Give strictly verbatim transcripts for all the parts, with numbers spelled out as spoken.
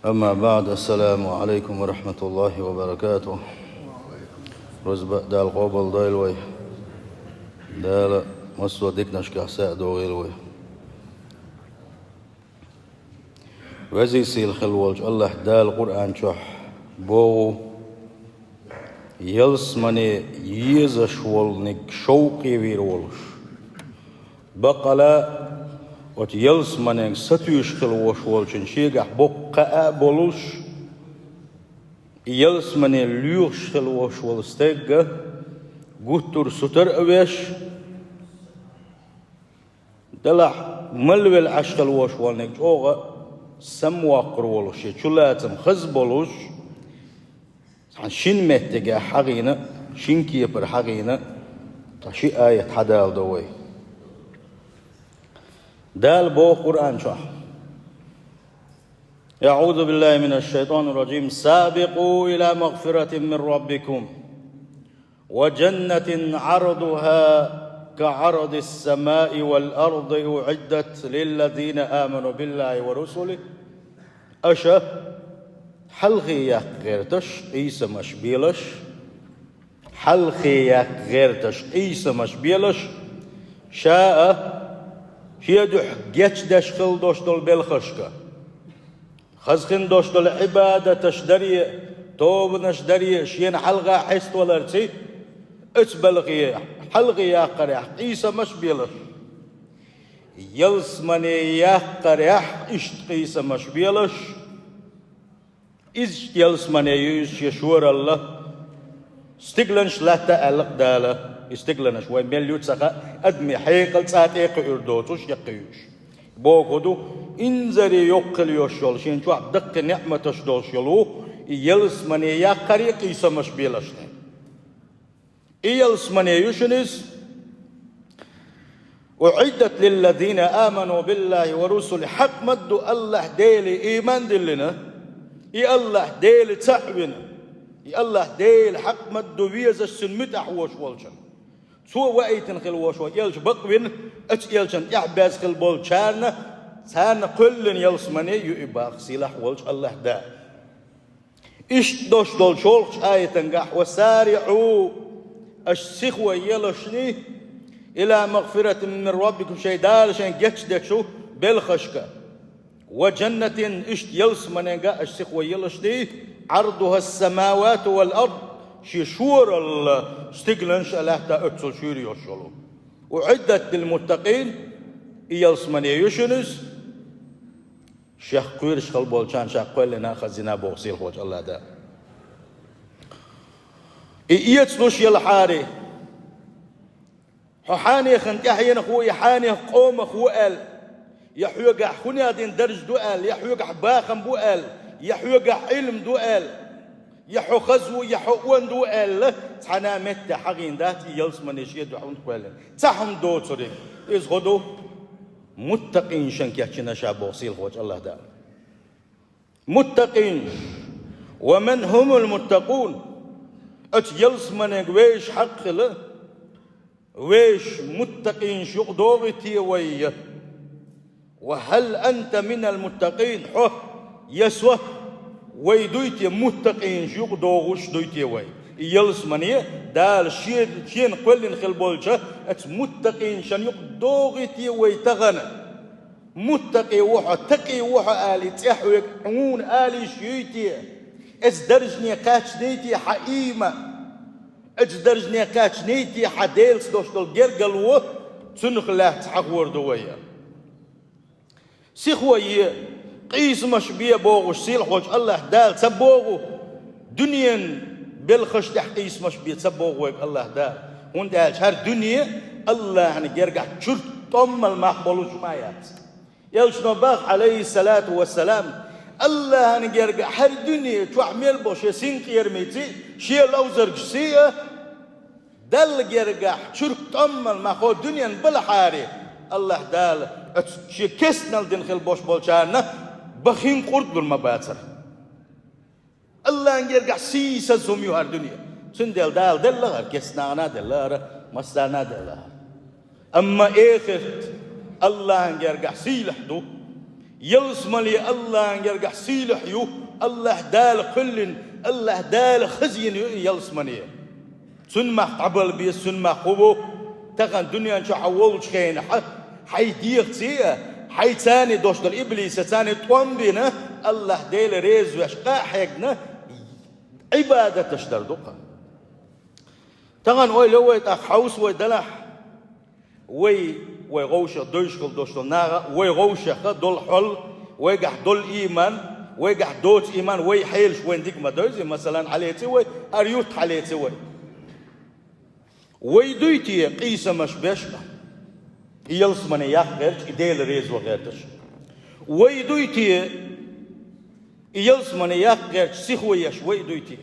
أما بعد، السلام عليكم ورحمة الله وبركاته. Рузба Дала къобалдойла вай. Дала массо а диканашкахь саь догӀийла вай. Веза-сийла хила волчу АллахӀ Дала Къуръан чохь боху, ялсамане езаш волниг шовкъе вийр волуш. Баккъала оцу ялсаманенга сатуьйсуш хила волуш волчун шегахь боккха кхаъ а болуш, ялсамане лоьхуш хила волуш волу стегга гуттар а сутара а веш, делахь малвелла Ӏаш хила волуш волниг чӀогӀа самвоккхур волуш, шен чулацам хаза болуш, цхьана шина меттигехь хьагӀийна, шина кепара хьагӀийна, ткъа ши аят хьадалдо вай. Дала боху Къуръан чохь: أعوذ بالله من الشيطان الرجيم. سابقوا إلى مغفرة من ربكم وجنة عرضها كعرض السماء والأرض أعدت للذين آمنوا بالله ورسله. Аша хьалхе яккха гӀерташ, къийсамаш белаш, хьалхе яккха гӀерташ, къийсамаш белаш, ша а шен дуьхьа гечдеш хила долуш долу белхашка. Хаза хин долуш долу Ӏибадаташ даре а, тобанаш даре а, шена хьалха хьеставаларций, оцу белхе хьалхе яккхарехь къийсамаш белаш. Ялсамане яккхарехь иштта къийсамаш белаш. Иза ялсамане ю иза шен шоралла. Стигланаш латта аьлла-кх Дала. И стигланаш вай мел ю ца хаьа, адамийн хьекъал цӀа тӀе а кхуьур доцуш, яккхий ю уьш. Боху ду, инзаре йоккха хила йолуш йолу, шен чохь даккхий неӀматаш долуш йолу, и ялсамане яккхаре а къийсамаш белашна. И ялсамане ю шуна иза. أعدت للذين آمنوا بالله ورسله. Хьакъ ма-дду АллахӀ Деле ийман диллина, и АллахӀ Деле цхьаъ вина, и АллахӀ Деле хьакъ ма-дду везаш, цуьнан муьтӀахь вош волчунна. Цо ваийтина хила вош волу элча бакъвина, оцу элчанна тӀаьхьабаьзза хила болчарна, царна кхоьллина ялсамане ю и боху сийлахь волчу АллахӀ Дала. Иштта долуш долчу шолгӀачу аятангахь: وسارعوا, аша сихо елашний, إلى مغفرة من ربكم, шайн Дала шайн гечдечу белхашка. وجنة, иштта ялсаманенга аша сихо елашний, عرضها السماوات والأرض, шен шоралла стигланаш а лаьтта оццул шуьйра йолуш йолу. أعدت للمتقين, и ялсамане ю шуна иза. Шех кхоьруш хила болчарна ша кхоьллина а, хазйина а боху сийлахь волчу АллахӀ Дала. И эцалуш елахьара, хьо хьенехана тӀаьхьенах ву, я хьенех къомах ву аьлла, я хьоьгахь хӀунда дина дарж ду аьлла, я хьоьгахь бахам бу аьлла, я хьоьгахь Ӏилма ду аьлла, я хьо хаза ву, я хьо онда ву аьлла, цхьана а метте хьагӀийна дац и ялсамане шен дуьхьа хӀунда кхоьллина. Цхьа хӀума доцург. Иза хӀун ду? Муттакъинашна кечйина ша боху сийлахь волчу АллахӀ Дала. Муттакъинаш. ومن هم المتقون. Оцу ялсаманега вевзаш хьакъ хила, вевзаш муттакъинаш юкъа догӀий те вай? وهل أنت من المتقين. Хьо, я со, вай дуй те, муттакъинаш юкъа догӀуш дуй те вай? И ялсамане Дала шен, шена кхоьллина хила болчу оцу муттакъинашна юкъа догӀий те вай тахана? Муттакъи ву хьо, такъи ву хьо алий, цӀе хьоьга хьуна алийша юй те? Оцу даржане кхаьчний те хьан ийман? Оцу даржане кхаьчний те хьан Делаца долуш долу гергарло? Цунах лаьцна хьахор ду вай. Сихо е, къийсамаш бе бохуш сийлахь волчу АллахӀ Дала ца боху, дуьненан белхаш тӀехь къийсамаш бе ца боху вайга АллахӀ Дала. ХӀунда аьлча хӀара дуьне АллахӀан гергахь чурт тӀоммал мах болуш ма яц. Элчано боху, Ӏалайхиссалату вассалам, АллахӀан гергахь хӀара дуьне чохь мел бо шен синкъерамица, шен ловзаргашца а, Далла гергахь чурт тӀоммал махо дуьненан балахьара, АллахӀ Дала оцу шен кестнал дина хила бош болчарна бахин къурд лур ма бацара. АллахӀан гергахь сийсаз хӀума ю хӀара дуьне. Цундела Дала делла хӀара, кестнахана а делла хӀара, массарна а делла хӀара. Амма эхарт АллахӀан гергахь сийлахь ду. Ялсамане АллахӀан гергахь сийлахь ю, АллахӀ Дала кхоьллина, АллахӀ Дала хазийна ю и ялсамане. Цуьнан мах дӀабала беза, цуьнан мах хӀун бу? Тахана дуьнен чохь хьо волчу хенахь, хьайн дегӀаца а, хьайца а дош долу иблисаца а тӀом бина, АллахӀ Дела реза веш къа а хьегна, Ӏибадаташ дар ду-кх. Тахана ойла йо вай тӀаккха, хьовса вай делахь. Вай, вай гӀовшах девзаш хила долуш долу нах а, вай гӀовшах долу хьол, вайгахь долу ийман, вайгахь доцу ийман, вай хьелаш вайна дика ма девзий, масалан, хьалеци вай, хӀара юрт хьалеци вай. Вай дуй те къийсамаш беш а, и ялсамане яккха гӀерташ, и Дела резо гӀерташ? Вай дуй те и ялсамане яккха гӀерташ сихо еш, вай дуй те?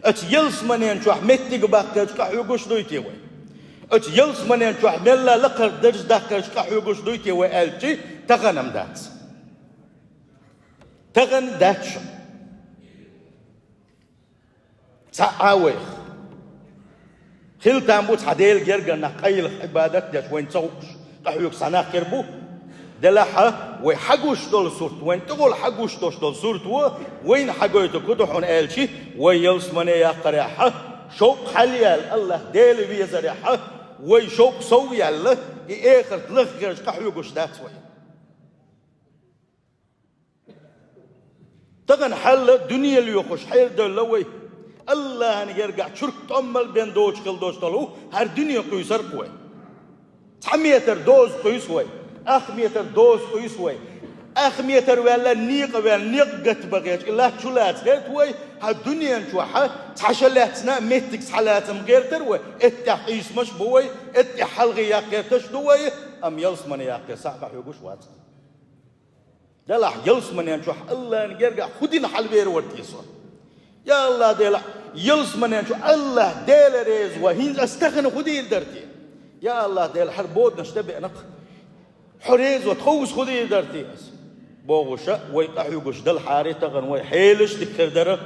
Оцу ялсаманен чохь меттиг баккхарчу къахьоьгуш дуй те вай? Оцу ялсаманен чохь мелла лакхара дарж даккхарчу къахьоьгуш дуй те вай аьлчи, тахана-м дац. Тахана дац шуна. Цхьаъ а вайх. Хила там бу цхьа Делан гергара нах къайлаха Ӏибадат деш, вайна ца хууш, къахьоьгуш цхьа нах хир бу. Делахь а, вай хьагуш долу сурт, вайна тӀехула хьагуш долуш долу сурт ву, вайна хьагойту кху ду хьуна аьлчи, вай ялсамане яккхарехь а, шовкъ хьалаяьлла, АллахӀ Дела везарехь а, вай шовкъ сов яьлла, и эхарт лаххарчу къахьоьгуш дац вай. Тахана хьалла дуьне лоьхуш хьерадевлла вай. АллахӀан гергахь чурк тӀоммал бен доцуш хила долуш долу хӀара дуьне кхуьйсур-кх вай. Цхьа метр доза кхуьйсу вай, ах метр доза кхуьйсу вай. Ах метр ваьлла, некъа ваьлла, некъ гатта бахийча, и латта чу лаца гӀерта вай, хӀара дуьнен чохь цхьа ша лаьцна а, меттиг схьалаца-м гӀертара вай, эттехь къийсамаш бу вай, эттехь хьалхе яккха гӀерташ ду вай, амма ялсамане яккха схьа къахьоьгуш вац. Делахь ялсаманен чохь АллахӀан гергахь хӀун дина хьалавер вара те со? Я АллахӀ Дела, ялсаманен чохь АллахӀ Дела реза ван, хӀинца ас тахана хӀун дийр дара те? Я АллахӀ Дела, хӀара боданаш дан беана-кх. Хьо реза ван, тховса хӀун дийр дара те ас? Бохуша, вай къахьоьгуш далахьара, тахана вай хьелаш дика хир дара.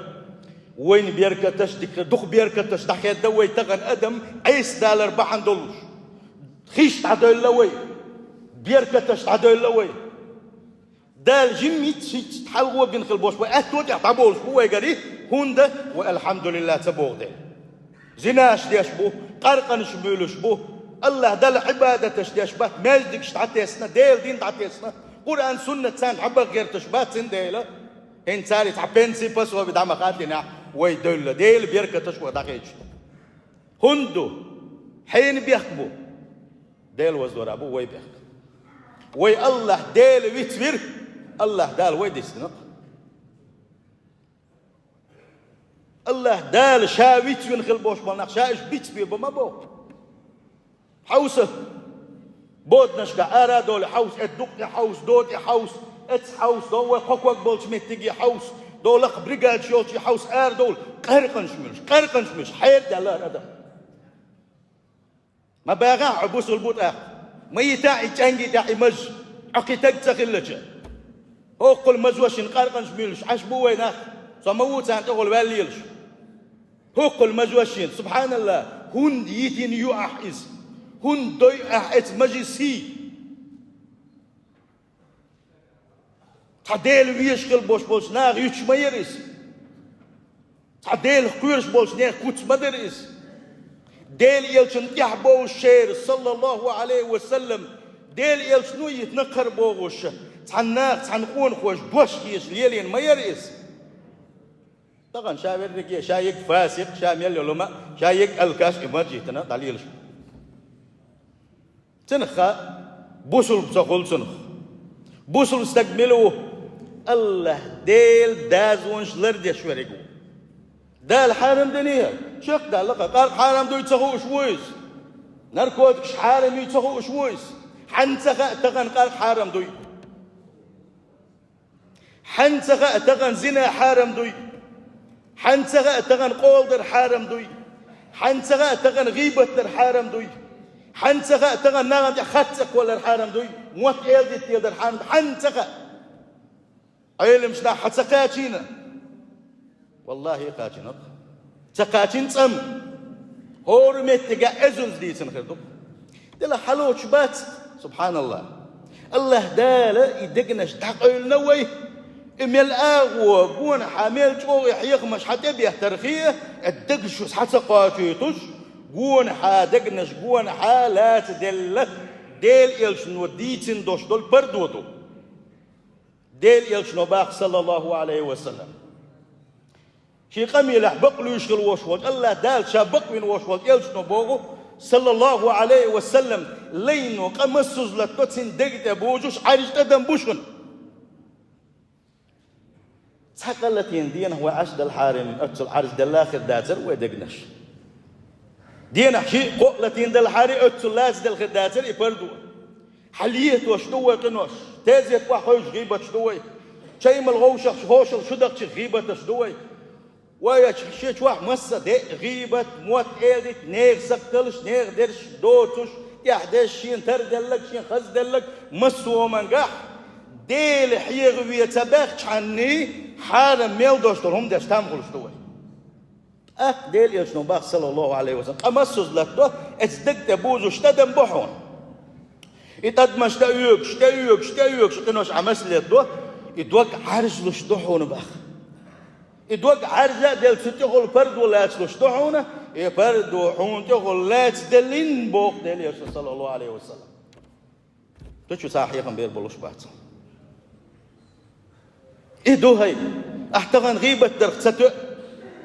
Вайна беркаташ дика хир, дукха беркаташ дӀахедда вай тахана адам Ӏеса далар бахьана долуш. Хиш дӀадоьлла вай, беркаташ дӀадоьлла вай. Дала жимма йиц-йиц хьалхо бина хила болуш бу, аьтто тӀехь дӀаболуш бу вайгара, хӀунда вай «Алхьамдулилла» ца боху дела. Зинаш деш бу, къаркъанаш муьйлуш бу, АллахӀ Далла Ӏибадаташ деш бац, маьждигаш дӀатесна, Делан дин дӀатесна, Къуръан, суннат царна дӀабаха гӀерташ бац, цундела. ХӀинца цаьрца цхьа пенси, пособи дӀа ма хаддинехь, вай девлла, Делан беркаташ вай дӀахецча. ХӀунда ду? Хьенан бехк бу? Дела ваздора бу вай бехк. Вай АллахӀ Дела вицвира, АллахӀ Дала вай дисина-кх. АллахӀ Дала Ша вицвина хила болуш болу нах Ша уьш бицбе бан ма боху. Хьовса, боданашкахь ара а долу хьовса, эцу дукъ тӀе хьовса, до тӀе хьовса, эцу хьовса, до вай кхо ког болчу меттиге хьовса, до лакха бригадаш йолчу хьовса, ара довла, къаркъанаш муьлуш, къаркъанаш муьлуш, хьерадаьлла хӀара адам. Ма баьгӀахь хьо бусул бу тӀаккха. Ма йита и чӀенги тӀехь и маж. Хьо кхин таг ца хилча. ХӀоккхул мажошин къаркъанаш муьлуш, Ӏаш бу вай нах. Со ма ву царна тӀехула ваьлла лелаш. ХӀоккхул мажошин, субхьаналла, хӀунда йитина ю ахь иза? ХӀунда дой ахь эцу мажи сий? Цхьа Дела везаш хила болуш болчу наха юьтуш ма яра иза. Цхьа Делах кхоьруш болчу нехан куц ма дара иза. Делан элчанна тӀаьхьа бовзуш шера, саллаллаху Ӏалайхи ва саллам, Делан элчано йитина кхара богӀуш, цхьана наха, цхьана къонахоша дош хеташ лелийна ма яра иза. Тахана ша верриге, ша йиг фасикъ, ша мел йолу ма, ша йиг алкаш и маж йитина дӀалелаш. Цунах хаьа, бусулба ца хуьлу цунах. Бусулба стаг мила ву? АллахӀ Делан дозанаш лардеш верг ву. Дала хьарам дина хӀара, чекхдалла-кх, къаркъа хьарам дуй ца хууш ву иза. Наркотикаш хьарам юй ца хууш ву иза. Хьанна ца хаьа тахана къаркъа хьарам дуй? Хьанна ца хаьа тахана зина хьарам дуй? Хьанна ца хаьа тахана къола дар хьарам дуй? Хьанна ца хаьа тахана гӀийбат дар хьарам дуй? Хьанна ца хаьа тахана нахана тӀехь хатта цӀе кхоллар хьарам дуй? Мотт эладитта дар хьарам дуй? Хьанна ца хаьа? Ӏеламчу нах хьан ца кхачийна? Валлахьи, кхачийна-кх. Ца кхачийна цӀан. ХӀора меттигехь эзунза дийцина хир ду-кх. Делахь хьалоцуш бац, субхьаналлахӀ. АллахӀ Дала и дегнаш дӀакъевлина вай, и мел агӀо, гонахьа мел чӀогӀа хьехамаш хьатӀебеттархьа, и дег шуьца хьа ца кхоачийтуш, гонахьа дегнаш гонахьа лаца делла, Делан Элчано дийцина долуш долу пардо ду. Делан Элчано боху, саллаллаху Ӏалайхи ва саллам. Шен къамелехь бакълуьйш хила волуш волчу, АллахӀ Дала ша бакъвина волуш волчу Элчано боху, саллаллаху Ӏалайхи ва саллам, лайно къа массаза латто цуьнан дега тӀе бузуш Ӏаьржа тӀадам бу шуна. Цхьа къа латийна денахь вай Ӏаш делхьара, оццул Ӏаьржа делла хир дацара вай дегнаш. Денахь шиъ-кхоъ латийна делхьара, оццул лаца делла хир дацара и пардо. Хьан летош ду вай къинош, тезет охьахевшаш гӀийбаташ ду вай. Чаймал гӀовшахчу хӀошалла шу дахча гӀийбаташ ду вай. Вай ача шен чохь масса де а гӀийбат, мотт эладита, нехан сакхталш, нехан дерш доцуш, тӀаьхьадеш, шена тарделларг, шена хазделларг, массо а хӀумангахь Дела хьехаве ца баьхчхьанний, хьарам мел дош долу хӀума деш там хуьлуш ду вай. ТӀаккха Делан Элчано боху, саллаллаху Ӏалайхи ва саллам, къа массаза латто, оцу дега тӀе бузуш тӀадам бу хьуна. И тӀадамаш тӀеоьгуш, тӀеоьгуш, тӀеоьгуш, къинош Ӏа массале до, и дог Ӏаьржлуш ду хьуна боху. И дог Ӏаьржа а делла, цу тӀехула пардо лацалуш ду хьуна, и пардо хьуна тӀехула лаца деллина боху Делан Элчано, саллаллаху Ӏалайхи ва саллам. Ду чу цхьа хьехам бер болуш бац. И ду хӀай, ахь тахана гӀийбат дарх ца тоьа,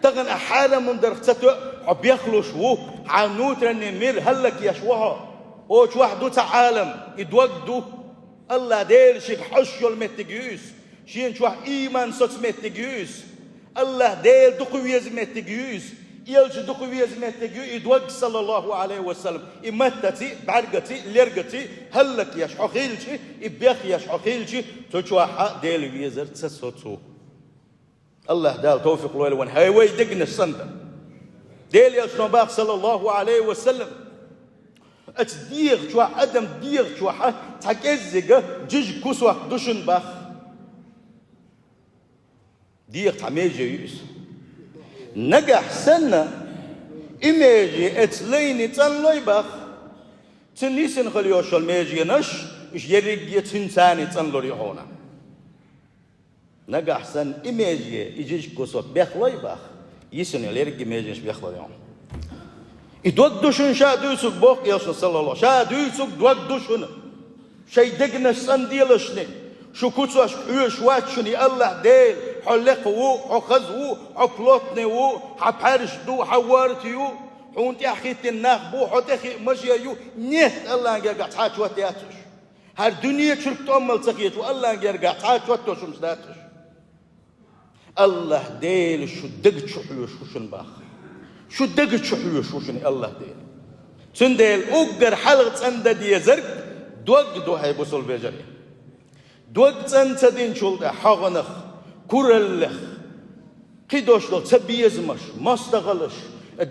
тахана ахь хьарам хӀума дарх ца тоьа, хьо бехлуш ву, хьан внутренний мир хӀаллакъеш ву хьо. Оцу чохь ду цхьа Ӏалам, и дог ду. АллахӀ Дела шега хьожуш йолу меттиг ю иза. Шена чохь ийман соцу меттиг ю иза. АллахӀ Дела дукха веза меттиг ю иза. Элча дукха веза меттиг ю и дог, саллаллаху Ӏалайхи ва саллам. И маттаций, бӀаьргаций, лергаций хӀаллакъеш хьо хилча, и бехъеш хьо хилча, цу чохь Дела везар ца соцу. АллахӀ Дала тавфикъ лойла вайна, хӀай вай дегнаш цӀандан. Делан Элчано боху, саллаллаху Ӏалайхи ва саллам, оцу дегӀа чохь, адам дегӀа чохь цхьа кӀеззига жижиг кусок ду шуна боху. ДегӀа цхьа меже ю иза. Нагахь санна и меже оцу лайне цӀанлой боху, цуьнан йисина хила йолу меженаш, уьш ерриге цуьнца цӀанлур ю хьуна. Нагахь санна и меже, и жижиг кусок бехлой боху, йисина йолу ерриге меженаш бехлур ю хьуна. И дог ду шуна ша дуьйцург, боху Элчано, саллаллаху, ша дуьйцург дог ду шуна. Шайн дегнаш цӀанделашна, шу куцошка хьоьжуш вац шуна и АллахӀ Дела, хьо лекха ву, хьо хаза ву, хьо плотный ву, хьан пхьаьрш ду, хьан ворта ю, хьуна тӀаьхьахӀиттина нах бу, хьо тӀе хиъна маже ю, нет, АллахӀан гергахь цхьа а чот яц уьш. ХӀара дуьне чуьра тӀом мала ца хеташ ву, АллахӀан гергахь цхьа а чот йолуш хӀумнаш дац уьш. АллахӀ Дела шу дега чу хьоьжуш ву шуна боху. Шу дега чу хьоьжуш ву шуна АллахӀ Дела. Цундела уггар хьалха цӀандан дезарг дог ду, хӀай бусалба вежарий. Дог цӀан ца динчул тӀаьхьа хьогӀанах, кураллех, кхидолуш долу цабезамаш, мостагӀалаш,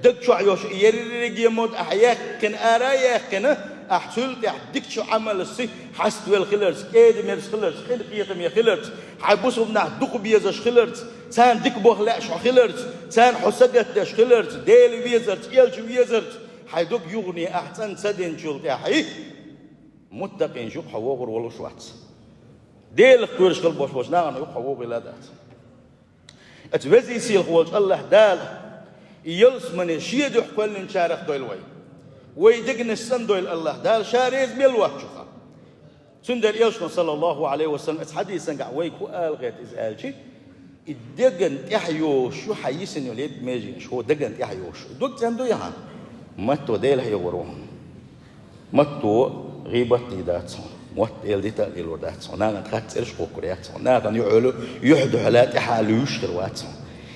дег чохь йолуш и ерриге мотт ахь яьккхина, ара а яьккхина, ахь цул тӀаьхьа дикачу Ӏамалшца хьаставелла хиларца, кӀеда-мерза хиларца, къинхетаме хиларца, хьайн бусалба нах дукха безаш хиларца, царна дика боху лаьаш хьо хиларца, царна хьо сагатдеш хиларца, Дела везарца, элча везарца, хьайн дог юхане ахь цӀан ца динчул тӀаьхьа, муттакъинаш юкъа хьо вогӀур волуш вац. Делах кхоьруш хила болуш болчу нахана юкъа хьо вогӀийла дац. Оцу веза-сийлахь волчу АллахӀ Дала и ялсамане шен дуьхьа кхоьллинчарах дойла вай. Вай дегнаш цӀандойла АллахӀ Дала, ша реза мел воцчух. Цундела Элчано, саллаллаху Ӏалайхи ва саллам, оцу хьадисангахь вайга хӀун ала гӀерта иза аьлча, и деган тӀехь йолуш ю хьан йисина йолу ерриге меженаш, хӀун деган тӀехь йолуш ю. Дог цӀандуй хьан? Матто Дела хьехор ву хьуна. Матто гӀийбат дийр дац хьуна, мотт эладита а лелор дац хьуна, нахана хатта цӀераш кхоккур яц хьуна, нахана юьхьа-, юьхь-дуьхьал тӀаьхьа луьйш хир вац хьуна,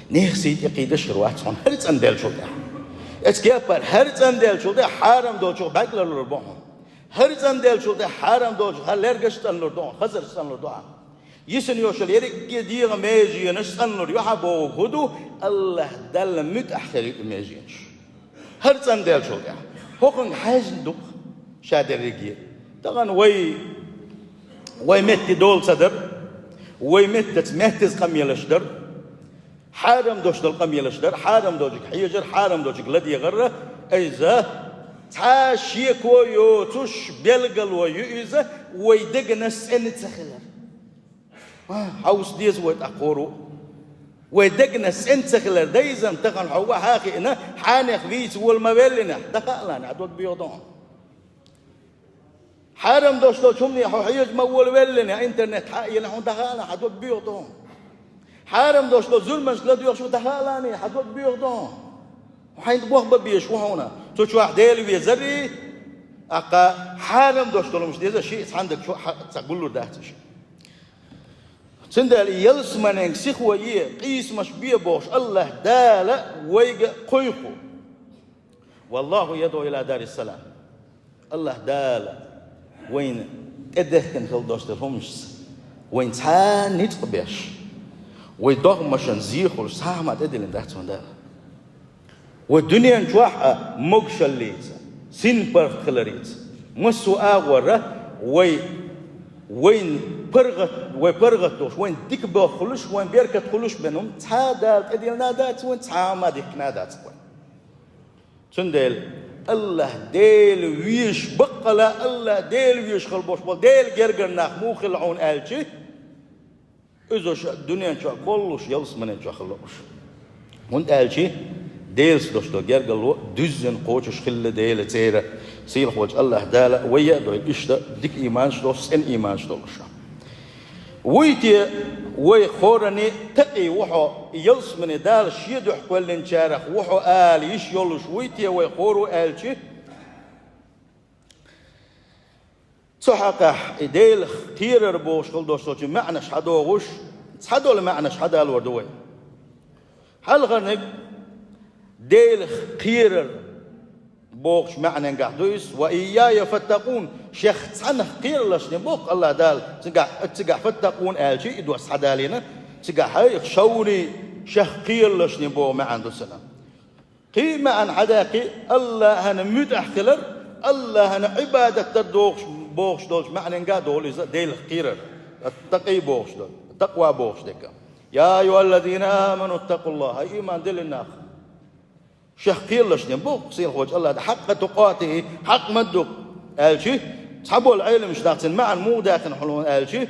нехан сий тӀекхийдаш хир вац хьуна, хӀара цӀанделлачул тӀаьхьа. Оцу кепара хӀара цӀанделлачул тӀаьхьа хьарам долчух бӀаьрг ларлур бу хьуна. ХӀара цӀанделлачул тӀаьхьа хьарам долчух хьан лергаш цӀанлур ду хьуна, хазарш цӀанлур ду хьуна. Йисина йолуш йолу ерриге дегӀан меженаш цӀанлур ю хьан бохург хӀун ду, АллахӀ Далла муьтӀахь хир ю и меженаш. ХӀара цӀанделлачул тӀаьхьа. ХӀокхуьнга хьаьжна ду-кх ша дерриге. Тахана вай, вай метте дола ца дар, вай меттаца меттаза къамелаш дар, хьарам долуш долу къамелаш дар, хьарам долчуьнга хьежар, хьарам долчуьнга ладегӀар, иза Цхьа шеко йоцуш белгало ю иза вай дегнаш цӀена ца хилар. А, хьовса деза вай тӀаккха хӀора а. Вай дегнаш цӀена ца хилар да иза, тахана хьо ваха а хиъна, хьанех вийца вола ма веллинехь, дӀахаалахь, хьан дог боьха ду хьуна. Хьарам долуш долчу хӀумане хьо хьежа ма вола веллинехь, интернет хьа а йина хьуна, дӀахаалахь, хьан дог боьха ду хьуна. Хьарам долуш долу зуламашка ладоьгӀуш ву, дӀахаалахь, хьан дог боьха ду хьуна. Хьайна бохба безаш ву хьуна. Цу чохь Дела везарий, аккха хьарам долуш долу хӀумаш деза, шиъ цхьаьна даг чу хьа-, ца гуллур дац аша. Цундела ялсаманенга сихо е, къийсамаш бе бохуш, АллахӀ Дала вайга кхойкху. «Валлаху ядӀу иля дарис салам». АллахӀ Дала вайна тӀедехкина хила долуш долу хӀуманашца вайна цхьа а ницкъ беш, вай догӀмашна зехалуш цхьа а хӀума тӀедиллина дац вайн Дала. Вай дуьнен чохь а могушаллица, синпаргӀат хиларица, массо а агӀора вай, вайн паргӀат, вай паргӀат долуш, вайн дика бохуш хуьлуш, вайн беркат хуьлуш бен хӀума цхьа а Дала тӀедиллина дац вайн, цхьа а хӀума дихкина дац вайн. Цундела АллахӀ Дела везаш, баккъала АллахӀ Дела везаш хила болуш болу Делан гергара нах муха хилла хьуна аьлча, иза ша дуьнен чохь боллуш, ялсаманен чохь хила лууш. ХӀунда аьлча Делаца долуш долу гергарло дуьззина кхочуш хилла Дела церан. Сийлахь волчу АллахӀ Дала вай а дойла иштта дика ийманаш долуш, цӀена ийманаш долуш. Вуй те вай хӀоранна такъий ву хьо, ялсамане Дала шен дуьхьа кхоьллинчарах ву хьо ала йиш йолуш вуй те вай хӀора аьлча, цу хьокъехь и Делах кхерар бохуш хила долуш долчу маьӀнаш хьадогӀуш, цхьадолу маьӀнаш хьадалор ду вай. Хьалхарниг Делах кхерар бохучу маьӀненгахь ду иза: «Ва ийяя фаттакъун», шех цхьаннах кхералаш ден боху АллахӀ Дала, цигахь, цигахь «фаттакъун» аьлча, и дош хьадалийна, цигахь хьайх шовний шех кхералаш ден боху маьӀна ду цуьнан. Кхин а маьӀна хьадаьккхи, АллахӀана муьтӀахь хилар, АллахӀана Ӏибадат дар дохуш, бохуш долчу маьӀненгахь долу иза Делах кхерар, ат-такъий бохуш долу, такъва бохуш дерг. «Я айюхаллазина аману ттакъуллахӀ», хӀай ийман диллина нах! Шех кхералаш ден боху сийлахь волчу АллахӀ Дала, «хьакъкъа тукъатихӀи», хьакъ ма-дду аьлча, цхьаболу Ӏеламнаха цуьнан маьӀна муха даьккхина хьуна аьлча,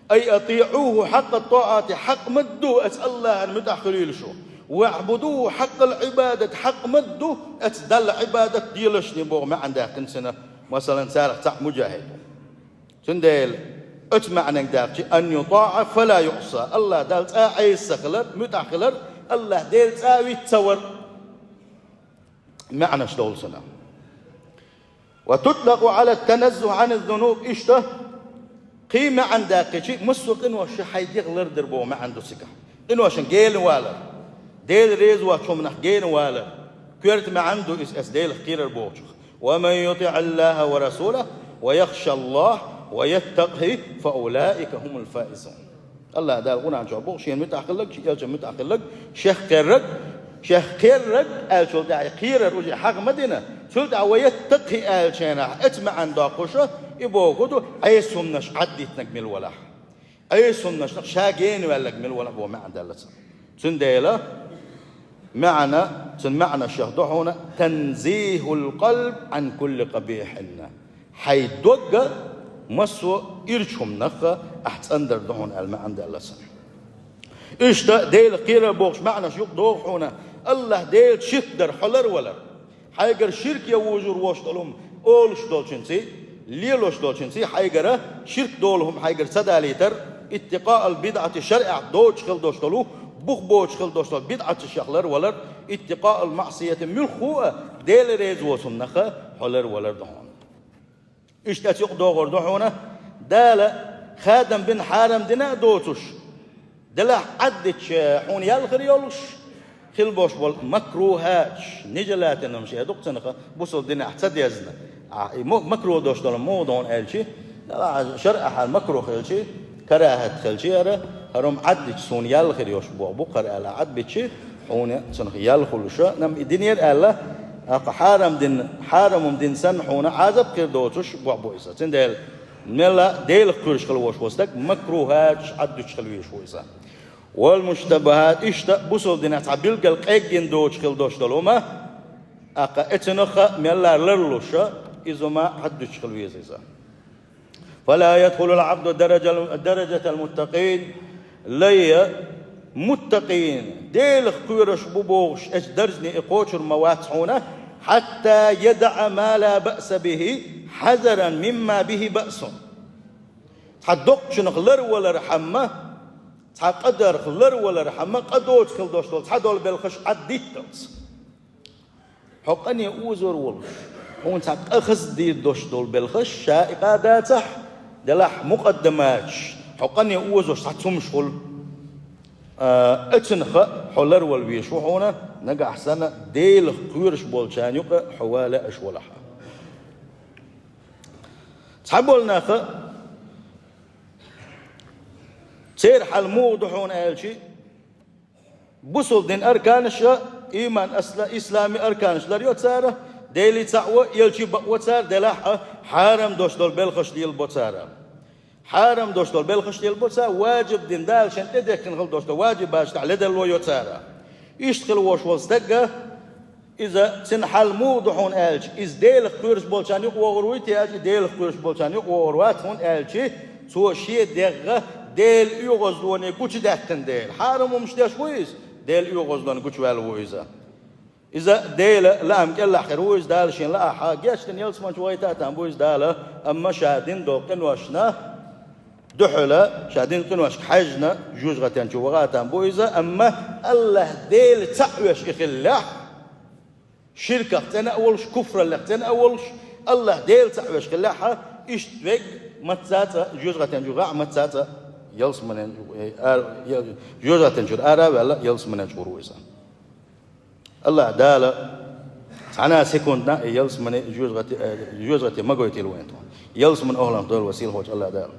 «ай атиӀухӀу хьакъкъа ттаӀати», хьакъ ма-дду аца АллахӀана муьтӀахь хуьлийла шу, «ваӀбудухӀу хьакъкъал Ӏибадат», хьакъ ма-дду аца Далла Ӏибадат делаш ден боху маьӀна даьккхина цуьнан, масалан, царах цхьаъ муджахӀид ву. Цундела оцу маьӀненгахь даьккхича, «ан ютаӀа фала юӀса», АллахӀ Далла цкъа а Ӏеса ца хилар, муьтӀахь хилар, АллахӀ Дела цкъа а виц ца вар маьӀнаш долу цуьнан. «Ва тутлакъу Ӏала ттаназзухӀи Ӏани ззунуб», иштта, кхин а маьӀна даьккхича, массо а къинош хьайн дегӀ лардар боху маьӀна ду цигахь. Къиношна гена валар, Дела реза воцчу хӀуманах гена валар, коьрта маьӀна ду иза, ас Делах кхерар бохучух. «Ва ман ютиӀиллахӀа ва расулахӀ, ва яхша ЛлахӀ, ва яттакъхӀи, фа улаика хӀумул фаизун». АллахӀ Дала Къуръан чохь боху, шена муьтӀахь хилларг, шен элчанна муьтӀахь хилларг, шех кхерраг, шех кхерраг аьллачул тӀаьхьа кхерар уже хьагӀ ма дина, цул тӀаьхьа «ва яттакъхӀи» аьллачу хенахь, оцу маьӀна доккхуш, и бохург ду, Ӏеса хӀуманаш Ӏаддитинарг мила валахь. Ӏеса хӀуманашна ша гена ваьлларг мила валахь боху маьӀна даьлла цуьнан. Цундела маьӀна, цуьнан маьӀнашех ду хьуна: «танзихӀул къалби Ӏан кулли къабихьин». Хьайн дог массо а ирчу хӀуманах ахь цӀандар ду хьуна аьлла маьӀна даьлла цуьнан. Иштта Делах кхерар бохучу маьӀнаш юкъа догӀу хьуна: АллахӀ Делаца ширк дар, хьо ларвалар. Хьайгара ширк ян вужур вош долу хӀума олуш долчуьнций, лелош долчуьнций, хьайгара ширк долу хӀума хьайгара ца далийтар, иттикъаъал бидӀати, шариӀат доцуш хила долуш долу, бух боцуш хила долуш долу бидӀаташех ларвалар, иттикъаъал маӀсияти, муьлхха а Дела реза воцу хӀуманах хьо ларвалар ду хьуна. Иштта цу юкъа догӀур ду хьуна, Дала хадам бина, хьарам дина а доцуш, делахь Ӏаддича хьуна ял хир йолуш, хила бош болу макрухӀаташ, нежелательно хӀумаш эр ду-кх цунах, бусалба динехь ца дезна. А, и мо-, макрухӀ дош долу муха ду хьуна аьлча, делахь шарӀахьара макрухӀ хилча, карахӀат хилча ара, хӀара хӀума Ӏаддича суна ял хир йолуш боху бу-кх хӀара аьлла Ӏадбича, хьуна цунах ял хуьлуша, нам и динера аьлла, аккха хьарам дин, хьарам хӀума дин санна хьуна Ӏазап хир доцуш боху бу иза. Цундела мелла Делах кхоьруш хила вош ву стаг, макрухӀаташ Ӏаддуьтуш хила везаш ву иза. Вал муштабахӀат, иштта бусалба динехь цхьа билггал къеггина доцуш хила дош долу хӀума, ТӀаккха эцунах а меллара ларлуш, иза ма хьаддуьтуш хила веза иза. فلا يدخل العبد درجة، درجة المتقين. Лай, муттакъин, Делах кхоьруш бу бохуш, эцу даржане и кхочур ма вац хьуна, حتى يدع ما لا بأس به حذرا مما به بأس. Цхьа доккхачунах ларвалархьама, цхьа къа дарх ларвалархьама, къа доцу хила долуш долу цхьадолу белхаш Ӏаддитталц. Хьо къане озор волуш, хьуна цхьа къа хаза дийр долуш долу белхаш, ша и къа дацахь, делахь мукъаддаматаш, хьо къане озош цхьа цумаш хуьлу. А, эцунах а хьо ларвала везаш ву хьуна, нагахь санна Делах кхоьруш болчарна юкъа хьо вала аша валахь. Цхьаболу нах а, церан хьал муха ду хьуна аьлчи, бусулба дин арканаш а, иман, асла-, ислами арканаш ларйо цара, Деле цхьаъ во, элчи бакъ во цара, делахь а хьарам долуш долу белхаш лелабо цара. Хьарам долуш долу белхаш лелабо цара, важиб дин Дала шен тӀедехкина хила долуш долу важибаташ тӀехь ледарло йо цара. Иштта хила волуш волу стаг а, иза цуьнан хьал муха ду хьуна аьлча, иза Делах кхоьруш болчарна юкъа вогӀур вуй те аьлча, и Делах кхоьруш болчарна юкъа вогӀур вац хьуна аьлчи, цо шен дегӀ Делан оьгӀазлоне гучудаьккхина дела. Хьарам хӀумаш деш вуй иза, Делан оьгӀазлонна гучуваьлла ву иза. Иза Делан лаам кӀелахь хир ву иза, Дала шен лаахь гечдина ялсамане чу вахийта а там бу иза Дала, амма ша дина долу къиношна дуьхьала, ша дина къиношка хьаьжна, жоьжахатен чу ваха а там бу иза, амма АллахӀ Дела цхьаъ веш и хиллехь, ширках цӀена а волуш, куфраллех цӀена а волуш, АллахӀ Дела цхьаъ веш хиллехь, иштта вег мацца а цӀа, жоьжахатен чу гӀа а мацца а цӀа, ялсаманен, э, ар-, я-, жоьжахатен чуьра ара а ваьлла, ялсаманен чу гӀур ву иза. АллахӀ Дала цхьана а секундна и ялсамане жоьжахате, э, жоьжахате ма гойтийла вайна тхуна. Ялсаманин охӀланах дойла вай сийлахьчу АллахӀ Дала.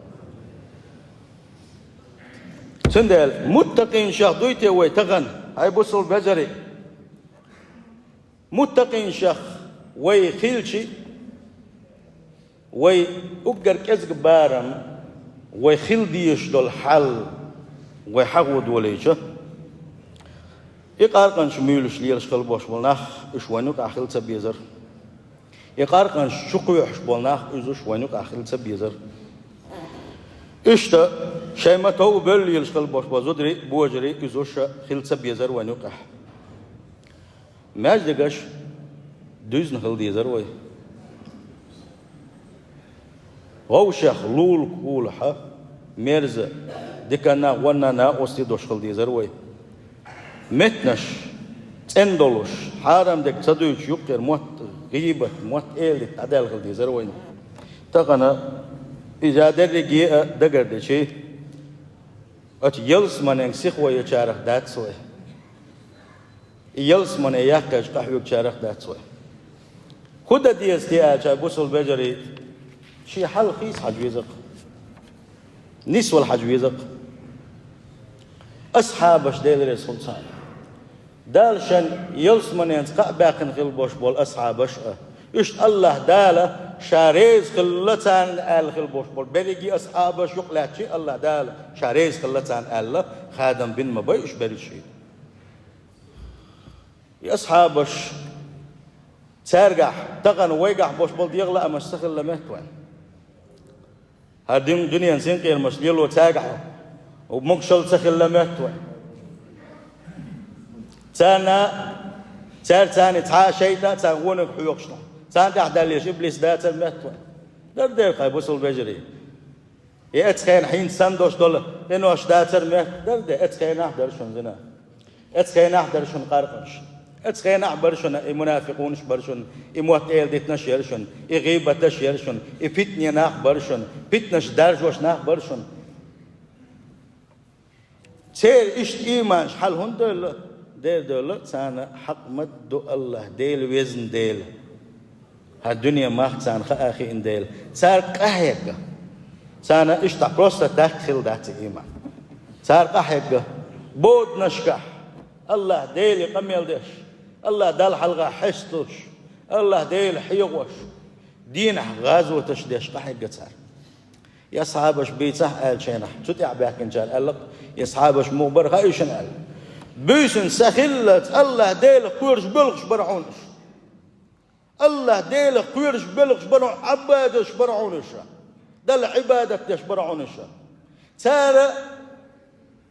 Цундела муттакъинашах дуй те вай тахана, хӀай бусулба вежарий? Муттакъинашах вай хилчи, вай уггар кӀезиг барам, вай хила дезаш долу хьал вай хьахо долийча, и къаркъанаш муьйлуш лелаш хила болуш болу нах, уьш вайна юкъахь хила ца безара. И къаркъанаш чу кхоьхьуш болу нах, иза уьш вайна юкъахь хила ца безара. Иштта шайн ма-тов бевлла лелаш хила болуш болу зударий, божарий, иза уьш хила ца безара вайна юкъахь. Маьждигаш дуьзна хила дезара вай. Вовшех лулахь, мерза, диканна а, вонна а накъостий долуш хила дезара вай. Меттанаш цӀена долуш, хьарам дерг ца дуьйцуш, юккъера мотт, гӀийбат, мотт-эладита дӀадаьлла хила дезара вайна. Тахана иза дерриге а дагардичи, оцу ялсаманенга сихо ечарах дац вай. И ялсамане яккхийчу къахьоьгучарах дац вай. ХӀун дан деза те аьлча, бусулба вежарий, шен хьал хийца хьажа веза-кх. Нисвала хьажа веза-кх. Асхьабаш, Дела реза хуьлда царна. Дала шен ялсаманенца кхаъ баьккхина хила болуш болу асхьабаш а. Иштта АллахӀ Дала ша реза хилла царна аьлла хила болуш болу берриге асхьабаш юкъа лаьттачи, АллахӀ Дала ша реза хилла царна аьлла, хадам бина ма бай уьш берриш шийтта. И асхьабаш, цаьргахь, тахана вайгахь болуш болу дегӀан лаамаш ца хилла метта вайн. ХӀара дуьненан синкъерамаш лело цаьргахь могушалла ца хилла метта вайн. Царна, цаьрца цхьа а шайтӀа а царна вониг хьоьхуш ду. Царна тӀехь даллеш иблис дацара метта вайн. Дара дера, хӀай бусулба вежарий. И эцу хенахь хӀинца санна долуш долу къинош дацара метта дара де, эцу хенахь дара шуна зина. Эцу хенахь дара шуна къаркъанаш. Эцу хенахь бара шуна и мунафикъунаш бара шуна, и мотт-эладитанаш яра шуна, и гӀийбаташ яра шуна, и питане нах бара шуна, питанаш даржош нах бара шуна. Церан иштта ийманаш хьал хӀунда девлла? Дера девлла, царна хьакъ ма-дду АллахӀ Дела везна дела. ХӀара дуьне мах царна хаа хиъна дела. Цара къахьегна. Царна иштта просто так хилла дац и ийман. Цара къахьегна. Боданашкахь АллахӀ Деле къамел деш, АллахӀ Далла хьалха хьесталуш, АллахӀ Дела хьехош, дийнахь гӀазоташ деш къахьегна цара. И асхьабаш бийцахь аьлла шайнахь, цу тӀехь баьхкинчара аьлла-кх, и асхьабаш муха бара хаьий шуна аьлла. Буьйсанна са хиллалц АллахӀ Делах кхоьруш боьлхуш бара хьуна уьш. АллахӀ Делах кхоьруш белхаш бара хьуна, Ӏибадаташ бара хьуна уьш. Далла Ӏибадат деш бара хьуна уьш. Цара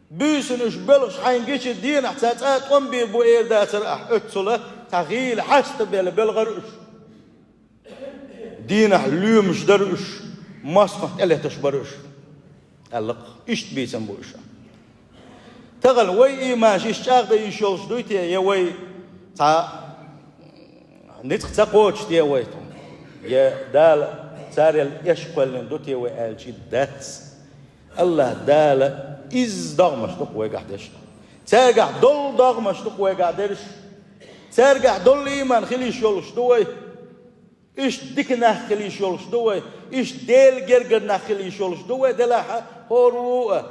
буьйсанна уьш белхаш хьайна гича, денахь цхьа цӀа тӀом бийр бу эр дацара ахь, оццула цхьа гӀийла хьаста белла белхар уьш. Денахь лоьмаш дара уьш, мостагӀа тӀелеташ бара уьш. Аллакх, иштта бийцам бу уьш. Тахана вай ийманаш иштта чӀагӀдан йиш йолуш дуй те, я вай цхьа ницкъ ца кхочуш те вай тхуна, я Дала царел эш кхоьллина ду те вай аьлча, дац. АллахӀ Дала изза догӀмаш ду-кх вайгахь деш. Цаьргахь долу догӀмаш ду-кх вайгахь дерш. Цаьргахь долу ийман хила йиш йолуш ду вай. Иштта дика нах хила йиш йолуш ду вай. Иштта Делан гергара нах хила йиш йолуш ду вай, делахь а хӀора ву а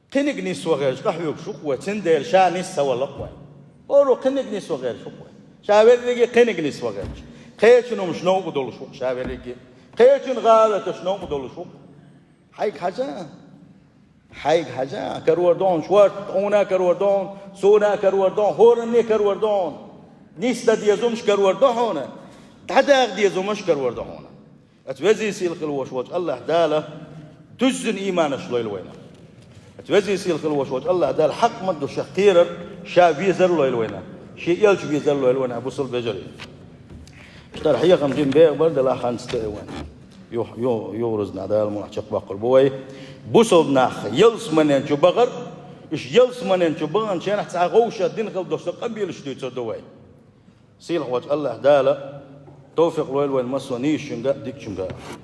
кхиниг нисван гӀерташ къахьоьгуш ву-кх вай, цундела ша нис ца валла-кх вай. ХӀора ву кхиниг нисван гӀерташ ву-кх вай. Ша верриге кхиниг нисван гӀерташ. Кхечун хӀумаш новкъа долуш ву-кх ша верриге. Кхечун гӀалаташ новкъа долуш ву-кх. Хьайга хьажа. Хьайга хьажа, карор ду хьуна шорта, хьуна карор ду хьуна, суна карор ду хьуна, хӀоранне карор ду хьуна. Нисдан деза хӀумаш карор ду хьуна, дӀадаха деза хӀумаш карор ду хьуна. Аса везий сийлахь хила волуш волчу АллахӀ Дала дуьззина ийманаш лойла вайна. Аса везий сийлахь хила волуш волчу АллахӀ Дала хьакъ ма ду шех кхерар, ша везар лойла вайна, шен элча везар лойла вайна, бусалба вежарий. Иштта хьехам жима беха бара делахь ханца тӀе а вайн. Юх-, ю-, юхарузна Дала муьлхха чекхбоккхур бу вай. Бусалба нах ялсаманен чу бахар, уьш ялсаманен чу баханчу хенахь цхьа вовшах дина хила долуш со къамелаш дуьйцур ду вай. Сийлахь волчу АллахӀ Дала товфикъ лойла вайн массо нийсачуьнга а, дикачуьнга а.